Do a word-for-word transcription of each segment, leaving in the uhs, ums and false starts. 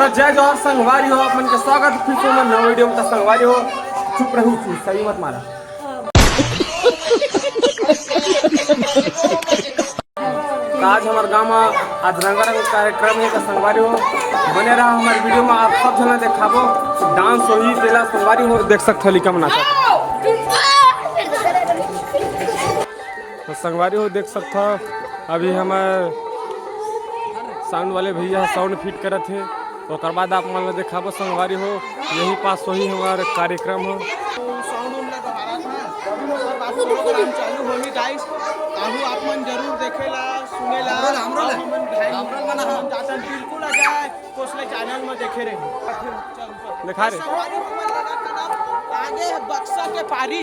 तो जय जोहार संगवारी हो, आप मन के स्वागत फिर से हमर नवा वीडियो में। तो संगवारी हो, चुप रहू, चुप, सही मत मारा। तो आज हमर गांव में आज रंगारंग कार्यक्रम हे। तो संगवारी हो, बने रहा हमर वीडियो में, आप सब झन देखाबो। डांस होही, तेला संगवारी हो देख सकथो, लइका मन नाचत। तो संगवारी हो देख सकथो, अभी हमर साउंड वाले भैया साउंड फिट करत हे। ओकर बाद आप मन ल देखाबो संगवारी हो, यही पास होही हमर कार्यक्रम हो। साउंड उंड ला दोबारा था, ओकर बाद प्रोग्राम चालू होही गाइस। आहू आप मन जरूर देखे ला, सुने ला। हमरो ला, हमरो ला। हमन भाई, हमरो ला। हमन जातन बिल्कुल आ जाए, कोसले चैनल में देखे रहे। चल, चल। दिखा रे। संगवारी हो, हमन लगा था ना, आगे है बक्सा के पारी।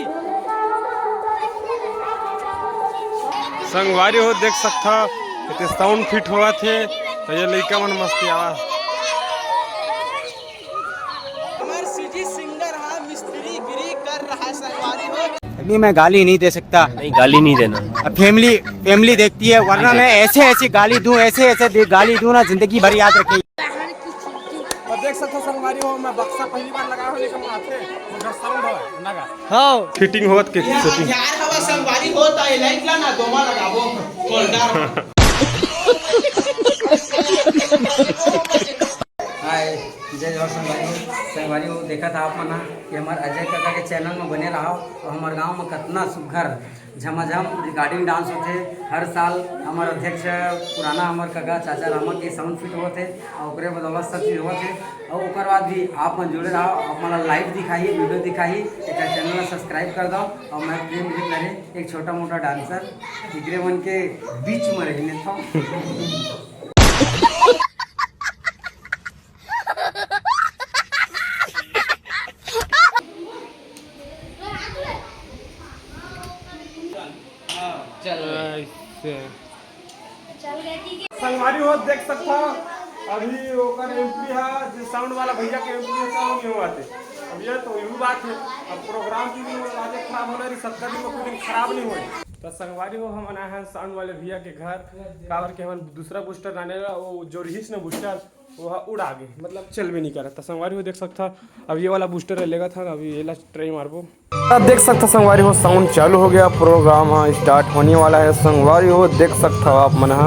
संगवारी हो देख सकथा, एते साउंड फिट होवत हे, तो ये लइका मन मस्ती आवा। हमार सीजी सिंगर हा मिस्त्री गिरी कर रहा है संगवारी हो। अभी मैं गाली नहीं दे सकता। नहीं, गाली नहीं देना। अब फैमिली, फैमिली देखती है, वरना मैं ऐसे ऐसी गाली दूं, ऐसे ऐसे दे-, गाली दूं ना, जिंदगी भर याद रखेगी। अब देख सकते हो संगवारी हो, मैं बक्सा पहली बार लगा हूँ, लेकिन आते मगर साउंड है नगा। हाँ। फिटिंग होत के ये सेटिंग। हथियार हवा संगवारी हो, तो ये लाइट ला ना दोमा लगाबो। फोल्डर। हाय, जय जोहार संगवारी हो। संगवारी हो, देखा था आप मन ह कि हमार अजय काका के चैनल में बने रहो, तो हमार गांव में कितना सुघर झमाझम रिकॉर्डिंग डांस होथे। हर साल हमर अध्यक्ष पुराना हमर कका चाचा रामा के साउंड फिट होवत हे, अउ ओकरे बदौलत सब चीज होवत हे। अउ ओकर बाद भी आप मन जुड़े रहो, आप मन ला लाइव दिखाही, वीडियो दिखाही, एकर चैनल ला सब्सक्राइब कर दो। अउ मैं प्रेम मित्र नरे, एक छोटा मोटा डांसर, एकरे मन के बीच में रही था। चल। ऐसे। संगवारी हो देख सकता, अभी ओकर एंट्री है, जो साउंड वाला भैया के एंट्री है, चालू नहीं हुआ थे। अब ये तो यू बात है, अब प्रोग्राम की भी आवाजें खराब होना रही, सबका भी कोई दिन खराब नहीं हुए। तो संगवारी हो, हम आए हैं साउंड वाले भैया के घर, काबर के हमन दूसरा बूस्टर लाने ला, वो जो रहीस ना बूस्टर, वो ह उड़ा गे, मतलब चल भी नहीं करत। तो संगवारी हो देख सकता, अब ये वाला बूस्टर लेगा था, अभी ये ला ट्राई मारबो। अब देख सकता संगवारी हो, साउंड चालू हो गया, प्रोग्राम ह स्टार्ट होने वाला है। संगवारी हो देख सकता आप मन ह।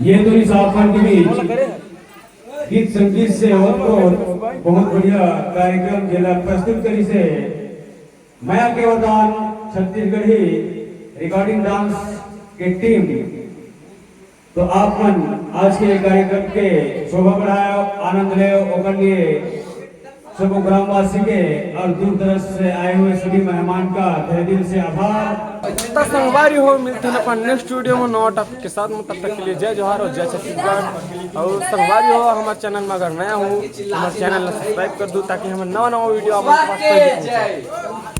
ये तो इस आप मन के बीच गीत संगीत से ओतप्रोत बहुत बढ़िया कार्यक्रम जेला प्रस्तुत करिस हे मया के वरदान छत्तीसगढ़ी रिकॉर्डिंग डांस के टीम। तो आप मन आज के कार्यक्रम के शोभा बढ़ाओ, आनंद लेओ, ओकर लिए सब ग्रामवासी के और दूर दराज से आए हुए सभी मेहमान का तहे दिल से आभार। त संगवारी हो, मिलथन अपन नेक्स्ट वीडियो में नवा टॉपिक के साथ में। तब तक के लिए जय जोहार और जय छत्तीसगढ़। और संगवारी हो, हमारे चैनल में अगर नया हो, हमारे चैनल ला सब्सक्राइब कर दो, ताकि हमारे नवा नवा वीडियो आप लोग के पास पहले पहुंचे।